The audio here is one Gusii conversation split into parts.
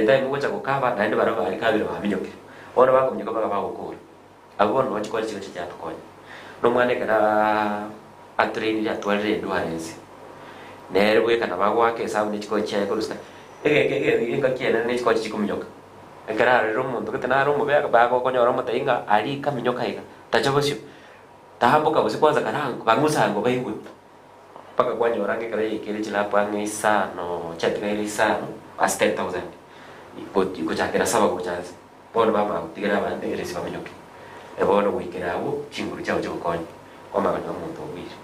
the time ogocha gokaba naende barabwo barikabire baminyokire. Bono bakominyoka mpaka bagokora. Abwo bono noo chikori chigocha chiatokonya. Na omwana ekero atrainire atwarire endurance, nere bweka nabo agoaka esabu ne chikochi chiaye korwa sita, egeka ege engaki enene ne chikochi chikominyoka. Ekero arorire omonto gete nare omobe bagokonyora omotebi ng'a aria kaminyoka iga, tacha bosio, tamboka bosio kwanza karango bang'usango baigwe. Mpaka kwanyora ng'a ekero yaikire chilap ang'e isano chiatigaire isano ase 10,000 gochakera saba gocha nse. Bono bamanya gotigera abande ere ase baminyoke. Na bono goikera agwo chinguru chiabo chigokonya, kwamanya konyora omonto obuire.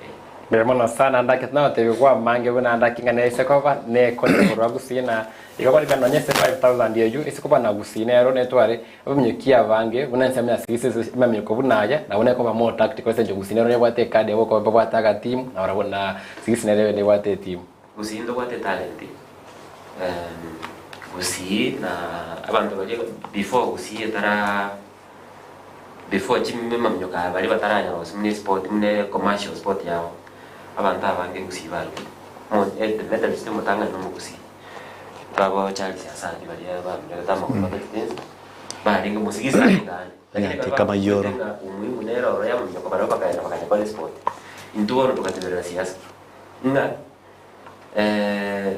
Eh. Mbuya mono sana ndake tinagotebigwa amange buna ndake ng'a nese koba nekonyora korwa gusii na igo bono nonya ase 5000 eywo ase koba na gusii nero netware abaminyoki abange buna ensemo ya sigisi ase amaminyoko buna aya nabo nekoba more tactical ase eng'encho gusii nero nebwate ekadi yabo okoba babwate agatimu na barabwo na sigisi nere nebwate etimu. Gusii ntobwate etalent Gusii na abanto baria before Gusii etara before chimaminyoko aya baria bataranyora gose buna esport buna ecommercial sport yabo, abanto abange Gusii barure. Mo the medalist omotang'ani na omogusii, babo Charles Asandi baria bamenyete amagoro batachete inse, barenge mosigisi arenge aande. Lakini ekero Nyati kama bakumanyete yoro. ng'a umuhimu nere ororo ya amaminyoko barabwo bakaenda bakanyakora esport. Intwe bono togateberera siasa. Ng'a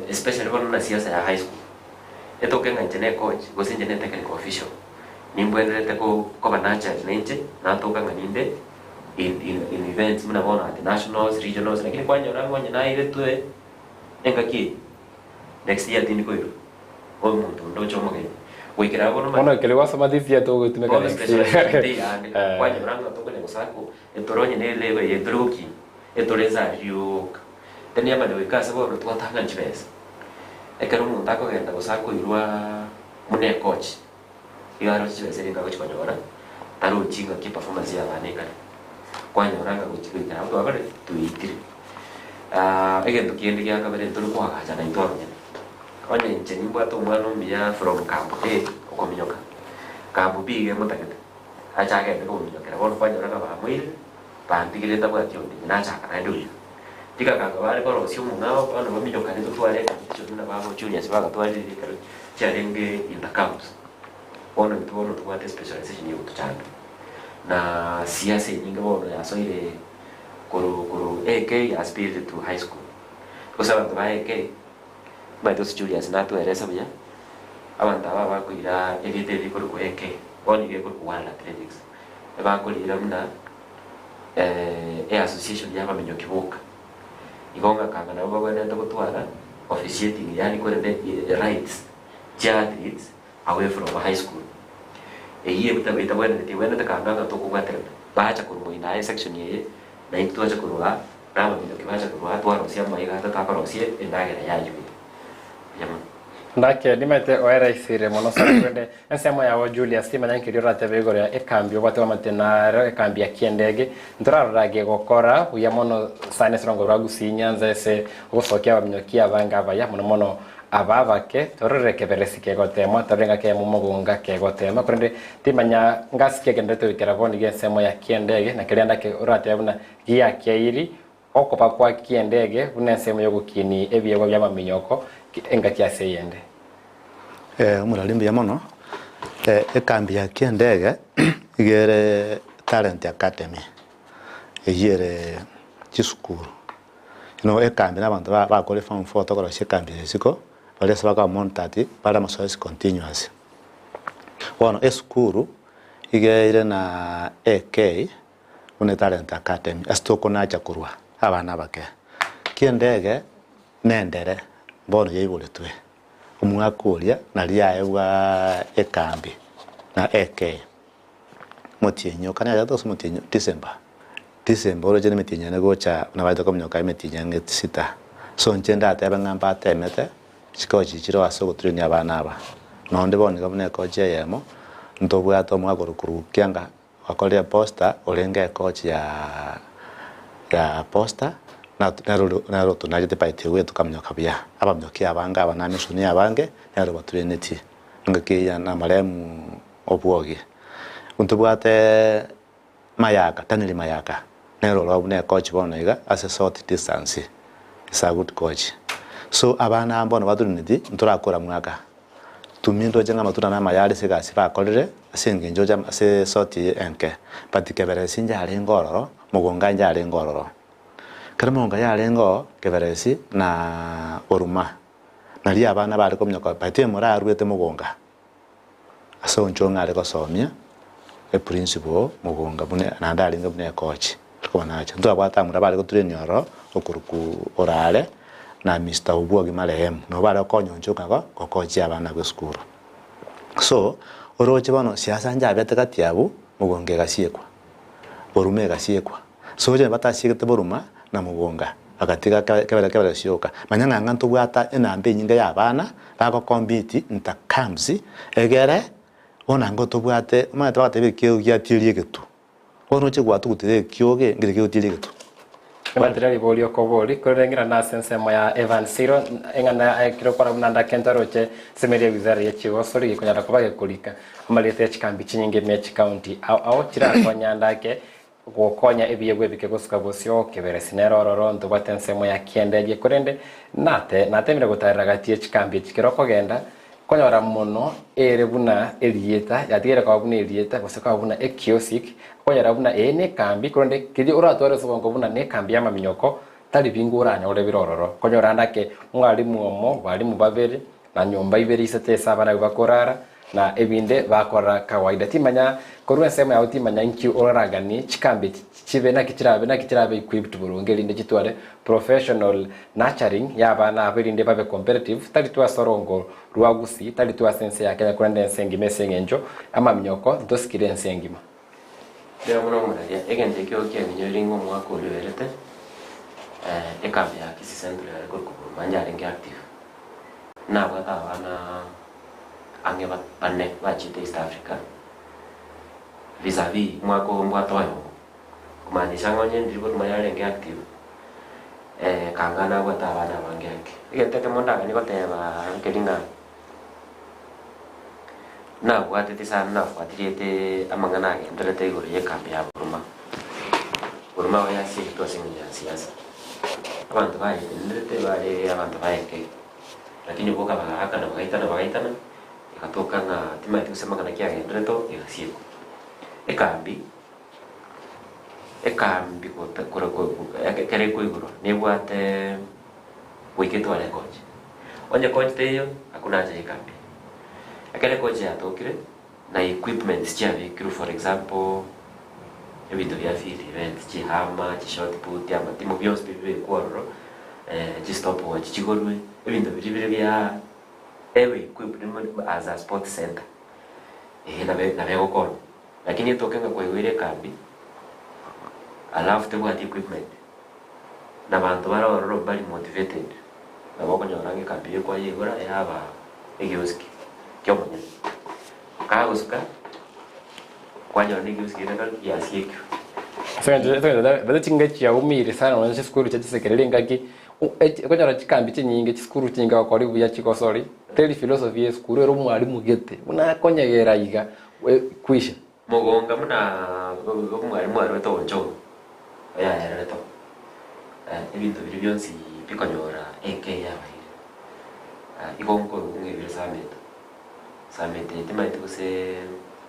especially bono buna siasa ya high school, etoke ng'a inche ne coach gose inche ne technical official, nimbwenerete ko koba nurtured na inche, natoka ng'a ninde in in in events buna bono at nationals, regionals, lakini kwanyora ng'a onye nairetwe engaki eye, next year tindi koirwa, omonto onde oche omogeni, goikera abwo bono Bono ekero gwasoma this year togotumeka bono next year. specialization teiyo ande, kwanyora ng'a tokonya gosakwa, etoro onye ne elabel eye tore gokina. Etore inse aria rioka. Then yamanya goika ase bono twatang'ani chibesa. Ekero omonto akogenda gose akoirwa buna ecoach, igo aroche chibesa eria agochi konyora, tarochi ng'aki eperformance ya abana ekare. Kwanyora ng'a gochi goikera abwo twakore tweitire. Egento kende gia kabere ntori koagacha naintwe abanyene. Onye inche nimbwate omwana omuya from camp A okominyoka, camp B iga emotagete, ache agende komominyokera bono kwanyora ng'a bamoirire. Bantigire ntabwati onde, nachaka naende oyio. Tikakanga bare korosia omong'ao, bono baminyokane totware ecompetition buna babo Julius bagatwarire ekero chiarenge inter camps. Bono intwe bono tobwate specialization ya gotochanda. Na siasa enyinge bono yasoire korwa korwa AK ya spilled to high school. Gose abanto ba AK, omanyete gose Julius natwerese buya, abanto aba abakoira erieta eri rikorokwa AK, bono iga ekorokwa World Athletics. Ebakorira buna eassociation y'abaminyoki boka. Igo ng'akanga nabo bagwenerete gotwara officiating yaani korende rights chia athletes away from high school. Eyio etabwenereti ebwenerete kanga ng'a tokobwaterana. Bacha korwa moino aye section eye, naintwe twacha korwa aa, na abaminyoki bacha korwa aa twarosia amaiga ata takorosia endagera yaywo eye. Mbuya mono. Ndake nimanyete oereisire mono sana korende ensemo yao Julius timanya nkeria oratebe igoro ya ekambi obwate bamate naro ekambi ya kiendege ntorarora gegokora buya mono sana ase rongo rwa Gusii Nyanza ase ogosokia abaminyoki abange abaya mono mono aba abake tororere ekeberesi kegotemwa torore ng'a keyemo mogonga kegotema korende timanya ngasi kegenderete goikera bono iga ensemo ya kiendege na keria ndake oratebe buna giakeiri Okoba kwa ki'endege buna ensemo y'ogokinia ebiegwa bi'amaminyoko engaki ase eyende. Omorari mbuya mono, ekambi ya ki'endege iga ere Talent Academy, eyio ere chisukuru. Bono ekambi na abanto bakore form four tokorosia ekambi ya isiko, baria ase bakoba monitored bare amasoesi continuous. Bono esukuru iga ere na AK. Buna etalenta academy ase tokonacha korwa abana abake. Kiendege nendere bono yaiboretwe omwaka oria naria yaebwa ekambi na AK motienyi o kane yachete gose motienyi December, December oroche na emetienyi ene gocha buna baete kominyoka emetienyi ang'e sita. So inche ndatebe ng'a mbatemete chikochi chire ase ogotrainia abana aba. Nonde bono iga buna ekochi eyemo ntobwate omwaka ore kianga Okorire posta orenge ekochi ya ya posta nero nero tonarete fight eywo tokaminyoka buya. Abaminyoki abange aba na amisoni abange nero baturenetie engaki eyio na amaremu obwogi. Ntobwate Mayaka, Daniel Mayaka nere oro buna ekochi bono iga ase short distance is a good coach. So abana aba bono batureneti ntorakora mwaka. Tumia ndoche ng'a amatunda namaya are ase egasi bakorire ase engencho oche ase esoti eye enke, but keberesi njarenge ororo, mogonga njarenge ororo. Ekero mogonga yarenge oo, keberesi na oruma, nario abana bare kominyoka but emorarwete mogonga. Ase onchong'a are gosomia eprinciple mogonga buna naende arenge buna ecoach konacha. Ntwabwate abamura bare gotrain ororo okorokwa Orare na Mister Obwogi marehemu nabo bare gokonya onchong'a igo gokochia abana abwo esukuru. So oroche bono siasa nchabete gati abwo mogonga egasiekwa, boruma egasiekwa. So onye batasiegete boruma na mogonga bagatiga kebere kebere sioka. Manya ng'a ng'a ntobwate enamba enyinge ya abana bagokompiti inter camps egere bono ango tobwate omanyete bagateba ekio giatieria egetu. Bono oche gwatugutire ekioge nkeri kegotieri egetu. Nibatire riborio okobori, korende ng'irane ase ensemo ya Evan Siro, eng'ana ekero okora buna ndakente oroche semeria wizara ye chigosori gekonyara koba gekorika amarieta ya chikambi chinyinge ime ya chikaunti ao ao chirakonya ndake Gokonya ebiyegwa ebike gosuka bosio keberesi nere ororo ntobwate ensemo ya kianda eria korende nate natemire gotarera gati ye chikambi echi kero okogenda konyora mono ere buna erieta yatigaire koba buna erieta gose koba buna ekiosik okonyora buna eye nekambi korende keria oratware ase obongo buna nekambi yamaminyoko tari bingo oranyore bire ororo konyora ande ake mwalimu omo balimu babere na nyomba ibere isato ase abana abwo bakorara, na ebinde bakora kawaida. Timanya korwa ensemo yao timanya inki oraraganie chikambi echi chibe naki chirabe naki chirabe equipped boronge erinde chitware professional nurturing ya abana abo erinde babe competitive tari tu ase orongo rwa Gusii tari tu ase ense ya Kenya korende ense engima ase eng'encho amaminyoko ntosikire ense engima. Ekero buna omoraria, egento ekio kiang'inyoire ng'a omwaka oria oerete, ekambi ya Kisii Central yare korokwa Buruma yarenge active. Nabwate abana ang'e bane bachiete East Africa, vis-a-vis omwaka oyo mbwate oyomo, komaanisha ng'a onye ndiri Buruma yarenge active, kanga nabwate abana abange ake. Egento ekemo ndaganie goteba nkeri ng'a nabwatete sana nafuatiriete amang'ana agenderete igoro ya ekambi ya Buruma. Buruma igo yasiegete ase eng'encho ya siasa. Abanto bayetenerete bare abanto baye lakini boka bagaakana bagaitana bagaitana, egatoka ng'a timanyeti gose amang'ana ki agenderete oo, egasiekwa. Ekambi, ekambi gota kore ko ekero ekoigorwa nebwate goika etware ecoach. Onye coach teiyo, hakuna haja ya ekambi. Ekero ecoach yatokire, na equipments chiabekirwe for example, ebinto bia field events, chihama, chishot put, amatimo bionsi pi bibekwe ororo, chistopwatch chigorwe, ebinto biria bire bia ebe equipped as a sport center, eh nabe nabo egokonya. Lakini etoke ng'a kwaigoire ekambi, alafu tebwati equipment, na abanto bare ororo mbari motivated, nabo okonyora ng'a ekambi eyio kwayeigora yaba egioski kia omonyene. Kagosuka, kwanyora na egioski keria kare giasiekirwe. Ase eng'encho ase eng'encho bado chingaki chiaumire sana nonya chisukuru chia chisekereri engaki okonyora chikambi chinyinge chisukuru chinyinge gokori buya chigosori, teri philosophy ya esukuru ere omwalimu gete buna akonyegera iga kwisha. Mogonga buna omwalimu arwete oonchogu oyaererete oo, ebinto biria bionsi bikonyora enka eye yabaire. Igo nkorokwa ng'a ebire Sameta. Sameta eye timanyeti gose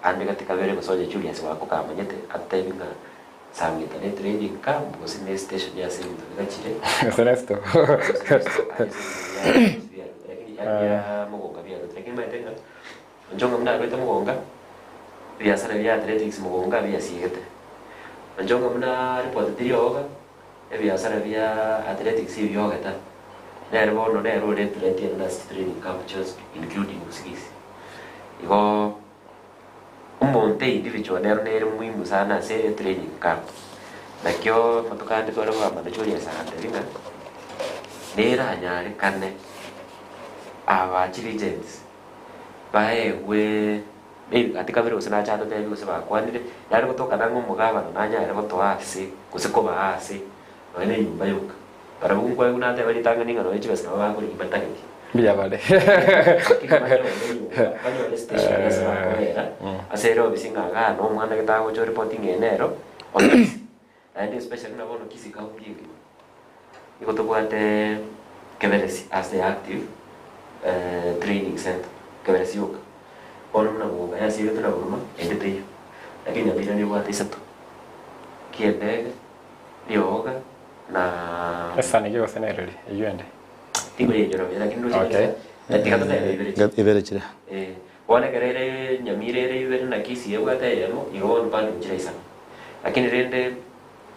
ande gati kabere gose onye Julius Wakoka amanyete atebi ng'a Sameta ne training camp gose ne station ase ebinto bigachire. Gose nesto. Lakini ya mogonga biarwete lakini omanyete ng'a Onchonga buna arwete mogonga, ebiasara bia athletics mogonga biasiegete. Onchonga buna ripoteti rioga, ebiasara bia athletics ebiogete. Nere bono nere ore threat enene ase chitraining camp chionsi pi including Busigisi. Igo omonto individual nero nere muhimu sana ase etraining camp. Nakio amatuko ande tware kogamba na Julius agantebi ng'a neranyarekane aba chilegends. Baegwe maybe gati kabere gose nache atotebi gose bakwanire, yare gotoka nang'e omogabana nanyare gotoa ase gose kobaa ase nonya na enyomba yoka. Barabwo nkwaegwa nateba ritang'ani ng'a nonya chibesa nabo bakorigia mbatageti. Mbuya bare. Lakini banyore enyomba, banyore estation ase bakobera, ase ere obisi ng'a igaa na omwana gete agocha oripoti ng'a eye nero ofisi. Naende especially buna bono Kisii county engima, nigo tobwate Keberesi as the active training center. Kebere sioka. Bono buna boka yasiegetwe na buruma, ende teiyo. Lakini Nyamira nebwate isato, kiendege, rioga, na Esani ki gose nereri eywo ende? Tinkoyenyora buya lakini ndoche Okay. kabisa, tiga totebe ibere chire. Ibere chire. Eh, bono ekero ere Nyamira ere ibere na Kisii ebwate eyemo, igo bono bado nchire isano. Lakini rende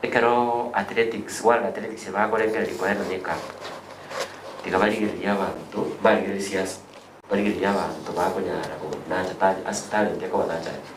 ekero athletics, World Athletics bakorengereria koenana ecup, tiga barigererie abanto, mbarigererie siasa. Barigereria abanto bakonyara konacha ta ase talent ekoba nachache.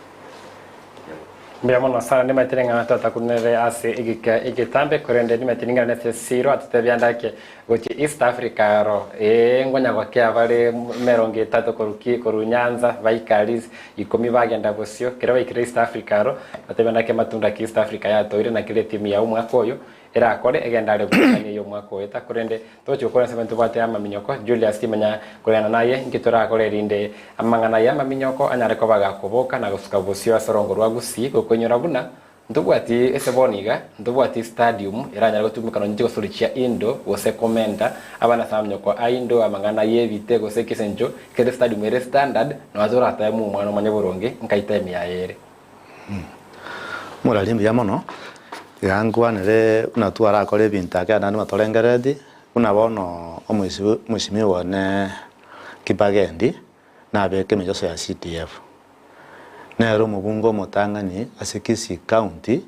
Mbuya mono sana nimaete ring'ana twatakunere ase egeka egetambe korende nimaete ning'ana ase esiro atotebia ndake gochia East Africa aro ee ngonya gokea bare emerongo etato korwa ki korwa Nyanza baika aria ikomi bagenda bosio kero baikire East Africa aro batebia ndake matunda ki East Africa yatoire naki ere etimu ya omwaka oyo Erakore egende are goetania ey'omwaka oeta, korende togochia gokora ensemo ntobwate amaminyoko. Julius timanya koreng'ana naye inki torakore erinde amang'ana y'amaminyoko anyare koba gakoboka na gosuka bosio ase orongo rwa Gusii gokoinyora buna ntobwati ase bono iga ntobwati stadium eranyare gotumeka nonye chigosori chia indoor gose komenta abana ase amaminyoko a indoor amang'ana y'ebite gose ekesencho kere stadium ere standard nonya toratae omwana omanye boronge nkai time yaye ere. Morari mbuya mono, iga nkwanere buna twarakore ebinto ake naende batorengerereti, buna bono omoisi omweshimiwa one Kibagendi, nabeke emicheso ya CDF. Nere omobunge omotang'ani ase Kisii County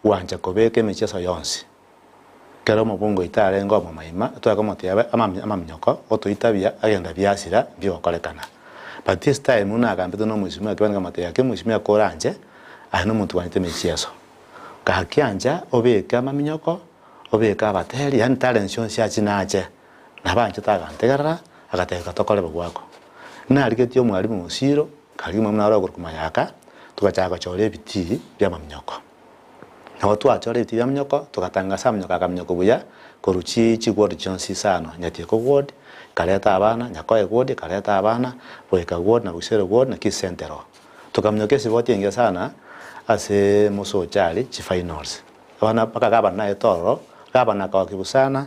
gwancha kobeka emicheso yonsi. Ekero omobunge oito arenge omomaima, tware komotebia amami amaminyoko, otoitabia agenda biasira mbigokorekana. But this time buna agambete na omweshimiwa Kibani nkamotebia gaki omweshimiwa koranche, aye nomonto bwanchete emechieso. Gaki ancha obeke amaminyoko, obeke abateri, yaani talents chionsi achie nache. Nabo anchete agantegerera, agateba reka tokore bogwako. Narigetie omwalimu Osiro, nkarigia omwalimu naro okorokwa Mayaka, togachaka gochora ebitii bia amaminyoko. Nabo twachora ebitii bia minyoko, togatangasa aminyoko aka minyoko buya, korwa chi chiward chionsi isano, Nyatieko ward, ekareta abana, Nyakoe ward ekareta abana, Boika ward na Buisero ward na Kisii Central. Tokaminyoka esiboti engiya sana ase mosocho aria chifinals. Abana mpaka gavana naete ororo, gavana akagokiwa sana,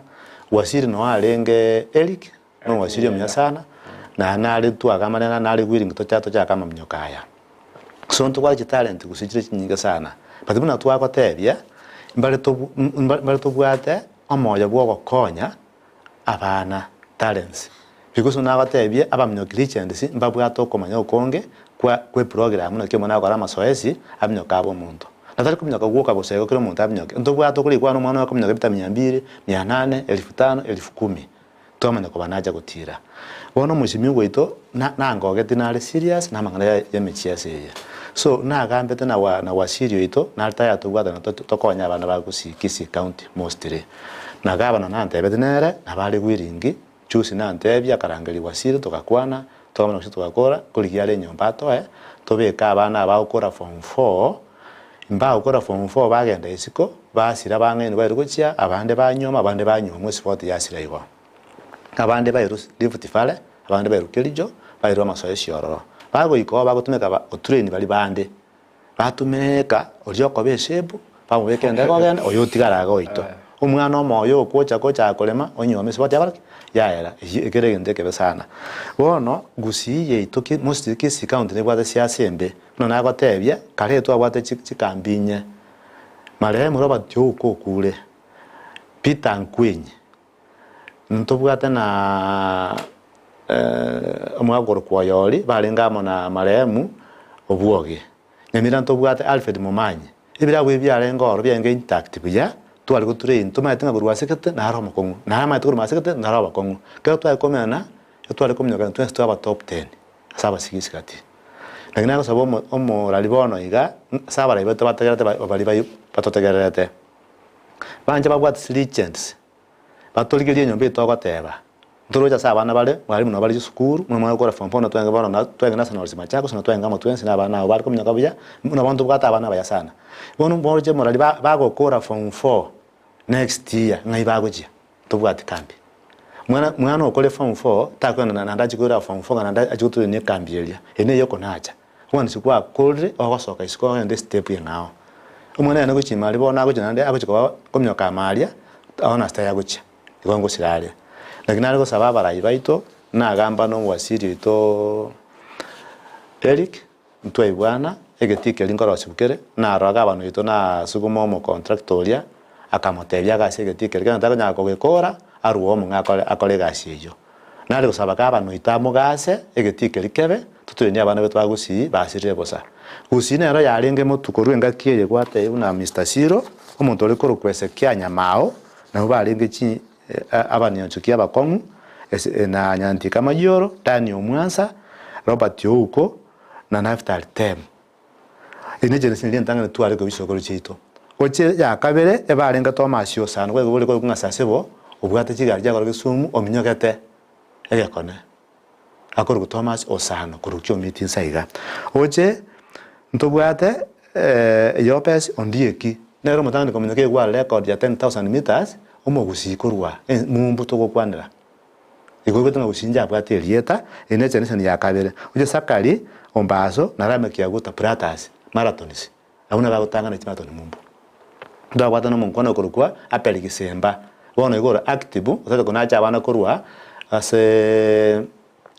waziri noo arenge Eric, no waziri omuya sana, naye nare twagamanera nare willing tocha tochake amaminyoko aya. So ntobwate chitalent gose chire chinyinge sana, but buna twagotebia, mbare tobu mbare tobwate omoyo bwa ogokonya abana talents. Because buna nagotebie abaminyoki legends mbabwate okomanya okonge kwa kwa eprogram naki omwana agokora amasoesi aminyoke abe omonto. Na tari kominyoka gwoka bosa igo kera omonto aminyoke, ntobwate okorikwana omwana oyo akominyoka ebita mia mbiri, mia nane, elfu tano, elfu kumi. Twamanya koba nacha gotira. Bono omosimiwa oito na nangogeti nare serious na amang'ana ya y'emechiesa eye. So nagambete na wa na wasiri oito nare tayatobwatana to tokonye abana ba Gusii Kisii county mostly. Na gavana nantebeti nere nabo are willing, juzi nantebia akarangeria wasiri togakwana, twamanya gose togakora, nkorigia are enyomba atoe, tobeke abana aba bagokora form four, mbagokora form four bagenda isiko, basira bang'ainwa bairwe gochia, abande banyuoma, abande banyuomwa esipoti yasira igo. Abande bairwe Rift Valley, abande bairwe Kericho, bairwe amasoesi ororo. Bagoika oo bagotumeka ba otrain baria bande, batumeka oria okoba eshape, bamobeka endege ogenda, oyo otigara iga oito. Omwana omoyo okocha kochaka korema, onyuome esipoti yakora ki? Yaera. Eyio ekere egento ekebe sana. Bono, Gusii yaito ki mostly Kisii county nebwate siasa embe, buna nagotebia, kare twabwate chi chikambi inye. Marehemu Robert Ouko okure, Peter Nkwenyi, ntobwate na omwaka okorokwa Oyori, barenge amo na marehemu Obwoge. Nyamira ntobwate Alfred Momanyi. Ebirabu ebi biarenge ororo biarenge intact buya, tware go train, tomaete ng'a korwa ase gete naro omokong'u, naye amaete korwa ase gete naro abakong'u. Ekero tware komena, etware kominyoka twensi twaba top ten ase abasigisi gati. Lakini nagosaba omo omorari bono iga, ase abarai baito bategerete ba baria bai batotegererete, banche babwate chilegends, batorigerie enyomba eye togoteba, ntoroche ase abana bare, mwalimu nabo bare chisukuru, buna omwana okora form four buna twenge bono na twenge nationals Machakos na twenge amo twensi na abana abo bare kominyoka buya, buna bono ntobwate abana abaya sana. Bono moroche morari ba bagokora form four next year ng'ai bagochia? Tobwati kambi. Mwana mwana okore form four takoenda na naende achie koira form four ng'a naende achie goturania ekambi eria. Eye neye okonacha. Bono ase gwakorire ogosoka isiko ogende estep eng'ao. Omwana oye gochia ime aria bono agochia naende agochia koba kominyoka ime aria, bono ase tari agochia, igo ngosira aria. Lakini nare gosaba abarai baito, nagamba na omowasiri oito. Eric, ntwaigwana, egetii keria nkorosiwu kere, naroraga abana oito nasuguma omocontractor oria, akamotebia agase egetii keria, ekero takonyara kogekora, arwe omong'e akore akore egasi eyio. Nare gosaba gabana oito amogase, egetii keria kebe, totoenie abana baito ba Gusii basirire bosa. Gusii nero yarenge motu korwa engaki eye gwatebia buna Mister Siro, omonto ore korokwa Hezekia Nyamao, nabwo barenge chi abanionchoki abakong'u, ase na Nyantika Mayioro, Daniel Omwansa, Robert Ouko, na Naftali Temu. Eri ne generation eria entang'ani tware korwa chisokoro chiaito. Gochia ya kabere ebarenge Thomas Osano kwaiga ore korokwa ng'a Sasebo obwate chigari chiakorwa Kisumu ominyogete egekone akorokwa Thomas Osano korwa Kiomiti inse aiga. Oche ntobwate Yopes Ondieki nere omotang'ani kominyoka egware record ya 10,000 meters omogusii korwa mumbu togokwanera. Igo oigwete ng'a gusii inche abwate erieta, eri ne generation ya kabere. Oche Sakari, Ombaso, na Lameck Aguta Platters, marathons, abwo nabo bagotang'ana chimarathon mumbu. Ntwabwate na omonkwana okorokwa Abel Gisemba, bono igo ore active, otagete konacha abana korwa ase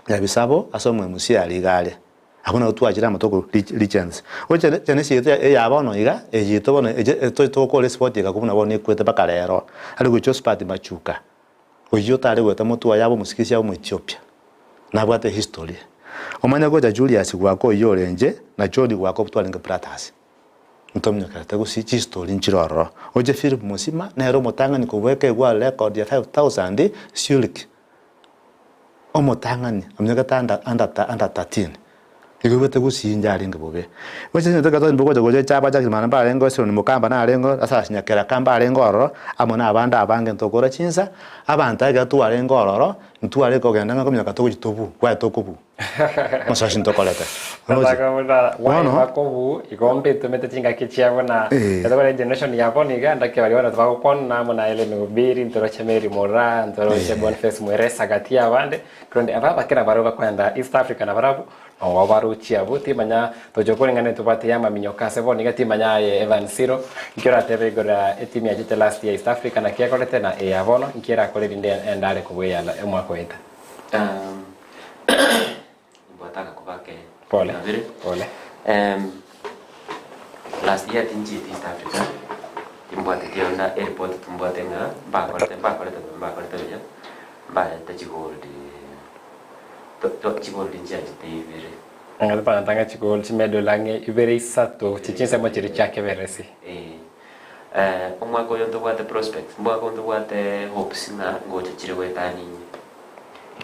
Nyabisabo ase omo MC aria iga aria. Abwo nabo twachire amo toko legends. Oche generation yaito eya bono iga, eyaito bono eche togokora esport egakwa buna bono ekwete mpaka rero. Aria gochia Josephat Machuka. Oyio otare goeta motwe oye abe omosikisi abe Omoetiopia, nabwate history. Omanye gocha Julius gwaka oyio orenche na John gwaka obwo twarenge brothers. Ntominyokerete gose chistory nchire ororo. Oche Philip Mosima nere omotang'ani kobweka egware record ya 5000 Zurich. Omotang'ani aminyokete under under under 13. Igo oigwete gusii inche arenge bobe. Gocha ase ekero gocha gocha chaba chaki mara mbarenge Hezron Mokamba narenge ororo, ase ase Nyakeraka mbarenge ororo, amo na abande abange ntokora chinsa, abanto ekero twarenge ororo, ntware kogenda ng'a kominyoka togochia tobuu, kwaye tokobuu. Mosachi ntokorete. Roche. Nataka buna Bono, wakobu igo mbitumete chingaki chiabo na Eh. etobare generation ya bono iga ndaki baria bono tobagokwana amo na Hellen Obiri ntoroche Mary Moraa ntoroche Eh. Boniface Mweresa gati ya abande Korende aba abakera barabwo bakoenda East Africa nabarabwo nobo barochie abwo, timanya tochia koreng'ana etobwate y'amaminyoka ase bono iga timanya aye Evan Siro, inki oratebe igoro ya etimu yachete last year East Africa naki ekorete na eya bono inki erakore erinde ende are kobua eya omwaka oeta. Nimbwate agakuba ake Pole, kabere. pole. Last year tinchieti East Africa, timbwateti onda eripoti timbwate ng'a mbakorete mbakorete buya mbakorete buya, mbarete chigold to to chigold nchiachete ibere. Ng'a totang'ata ng'a chigold chimedal ang'e ibere isato chi chinsemo chiria chia keberesi. Eh, omwaka oyo ntobwate prospects, omwaka oyo ntobwate hopes ng'a ngocha chire goetania inye.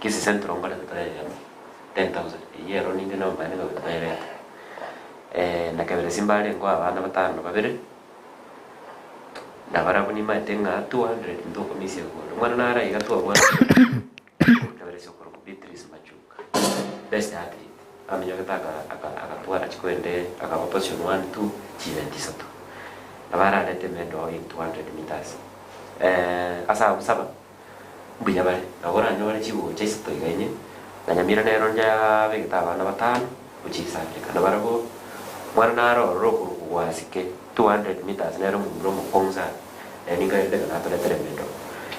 Kisii Central nkorete tore eyemo, 10,000, eyio ero ninde nomanyete ng'a goika toyerete. Na keberesi mbarengeo abana batano na babere, nabarabwo nimaete ng'a 200 ntokomisia gold. Omwana nare aiga twabwate keberesi okorokwa Beatrice Machuka, best athlete, aminyokete aka- aka- agatwara chikwende akaba position one, two, chievent isato. Nabo ararete emedal in 200 meters. Ase abwo saba. Mbuya bare, nabo oranyore chigocha isato iga inye, na nyamira nero njabegete abana batano gochia East Africa, na barabwo mwana naro ororo okorokwa gwasike 200 meters nere omomura omokong'u sana, nere ninkaerete ng'a natoretere emedal.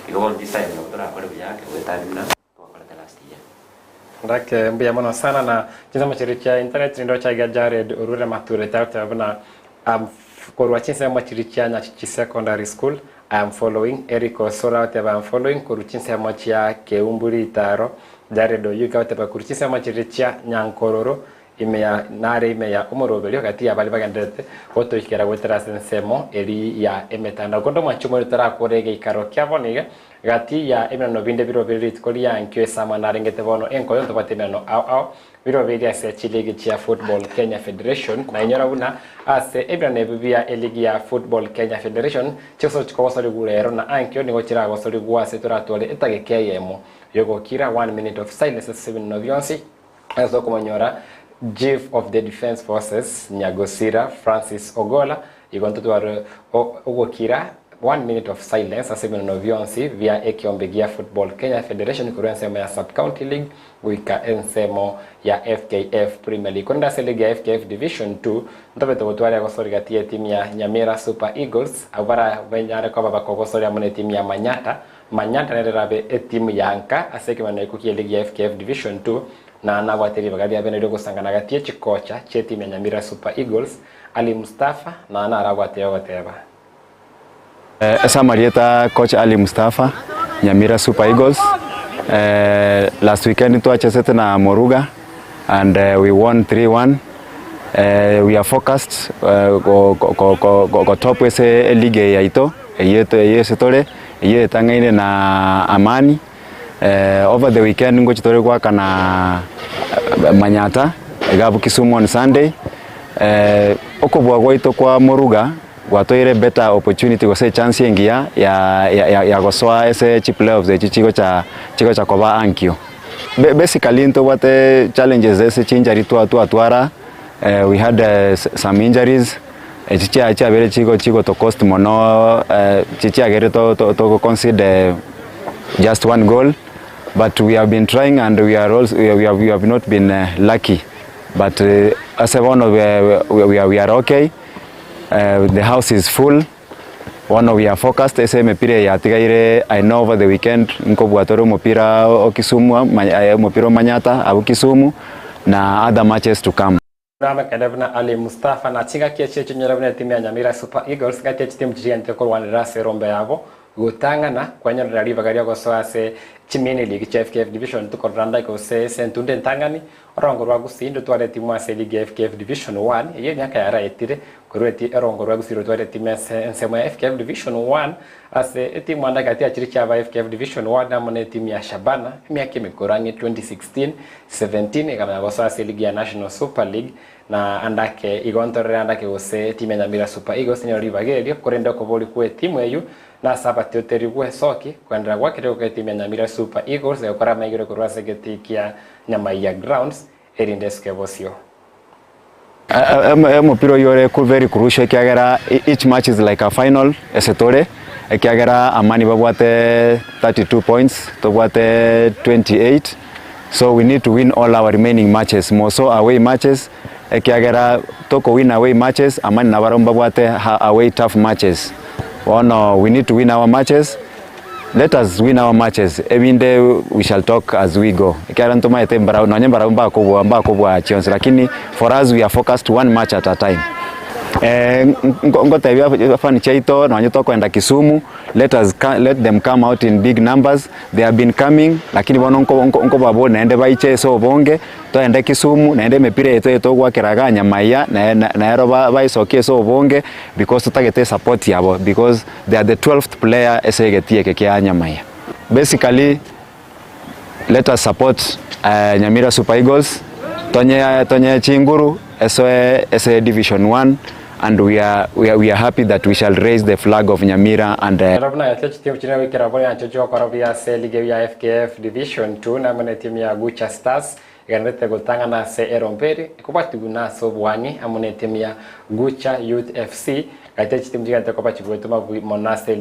Igo bono this time nabo torakore buya ake goetania buna twakorete last year. Ndake mbuya mono sana na chinsemo chiria chia internet nindo chaiga Jared orure mature tagoteba buna am korwa chinsemo chiria chia Nyachichi Secondary School I am following Eric Osoro agoteba I am following korwa chinsemo chia Keumbu Ritaro Jared Oyugi agoteba korwa chinsemo chiria chia Nyankororo ime ya nare ime ya omoroberio gati ya baria bagendererete gotoikera goetera ase ensemo eri ya emetandao. Korende omwanchi omoyo torakore egeikaro kia bono iga, gati ya emenano binde biro bire rituko ria nkio esama narengete bono enkoyo ntobwate emenano ao ao biro bire ase chiligi chia Football Kenya Federation na inyora buna ase ebirenano ebi bia eligi ya Football Kenya Federation chigosochia kogosorigwa rero na ankio nigo chiragosorigwa ase toratware etageka eyemo yogokira one minute of silence ase ebinano bionsi Ase okomonyora Chief of the Defence Forces Nyagosira Francis Ogolla igo ntotware ogokira one minute of silence ase ebinono bionsi bia ekiombe gia Football Kenya Federation korwa ensemo ya Sub County League goika ensemo ya FKF Premier League. Korende ase ligi ya FKF Division 2 ntobete gotwara egosori gati y'etimu ya Nyamira Super Eagles abwo baranyare koba bakogosoria amo netimu ya Manyatta Manyatta nere erabe etimu ya nka ase ekemanero iko ki'eligi ya FKF Division 2. na nabwate ribaga ria bene riogosangana gati ye chikocha chi'etimu ya Nyamira Super Eagles, Ali Mustafa, na narabwate ogoteba. Ase amarieta coach Ali Mustafa, Nyamira Super Eagles, last weekend ntwachesete na Moruga and we won 3-1, we are focused go top ase eligi eye yaito eyio ase tore, eyio etang'aine na Amani. Over the weekend ngochi tore goakana Manyatta iga abwo Kisumu on Sunday, okobua gwaito kwa Moruga gwatoire better opportunity gose echance engiya ya ya gosoa ase chiplayoffs echi chigocha chigocha koba ankio. Basically ntobwate challenges ase chinjury twatwara, we had some injuries echi chiabeire chigoto cost mono chiagerire to concede just one goal but we have been trying and we are also, we have, we have not been lucky but ase bono we, we, are, we are okay the house is full bono we are focused ase emepira eye yatigaire I know over the weekend nkobua tore omopira o Kisumu omopira o Manyatta abwo Kisumu na other matches to come. Namakende buna Ali Mustafa na chingaki echio chinyore buna etimu ya Nyamira Super Eagles gati ye chitimu chiria korwanera ase erombe yabo gotang'ana kwanyorera ribaga ria gosoa ase chimini league chia FKF Division 2 korora gose ase entunde entang'ani orongo rwa Gusii ndotware etimu ase ligi ya FKF Division 1 eyio emiaka yaraetire korwa eti erongo rwa Gusii rotware etimu ase ensemo ya FKF Division 1 ase etimu ande gati achiri chiaba FKF Division 1 amo na etimu ya Shabana emiaka emikoro ang'e 2016 17 ikamanya gosoa ase ligi ya National Super League na andake igontorere andake gose etimu ya Nyamira Super Eagles niyo ribaga erio korende okobori kwa etimu eyio nase abatioteri bwa esoki kwenderera gwakire goka etimu ya Nyamira Super Eagles egokora amaigoro korwa ase egeti kia Nyamaiya Grounds erinde esuke bosio. Omopira oyio ore very crucial ekiagera each match is like a final ase tore ekiagera Amani babwate 32 points tobwate 28 so we need to win all our remaining matches more so away matches ekiagera toko win away matches Amani nabarabwo mbabwate away tough matches bono we need to win our matches let us win our matches ebinde we shall talk as we go ekiagera ntomaete mbarabwo nonye mbarabwo mbakobua mbakobua chionsi lakini for us we are focused one match at a time ngotebia fans chiaito nonye tokoenda Kisumu let us let them come out in big numbers they have been coming lakini bono nkobabori naende baiche ase obonge toende Kisumu naende emepira yaito eye togwakera iga Nyamaiya nero baisokie ase obonge because totagete support yabo because they are the 12th player ase egeti eke kia Nyamaiya. Basically let us support Nyamira Super Eagles tonye tonye chinguru esoe ase division 1 and we are, we are, we are happy that we shall raise the flag of Nyamira and Buna yatia chitimu chine wikira bori ancho chokora bia ase ligi ya FKF Division 2 namwe na timu ya Gucha Stars iganete gotang'ana ase eromberi ekobwatigu na ase obwangi amo na etimu ya Gucha Youth FC gatia chitimu chigante koba chigwetuma mono ase.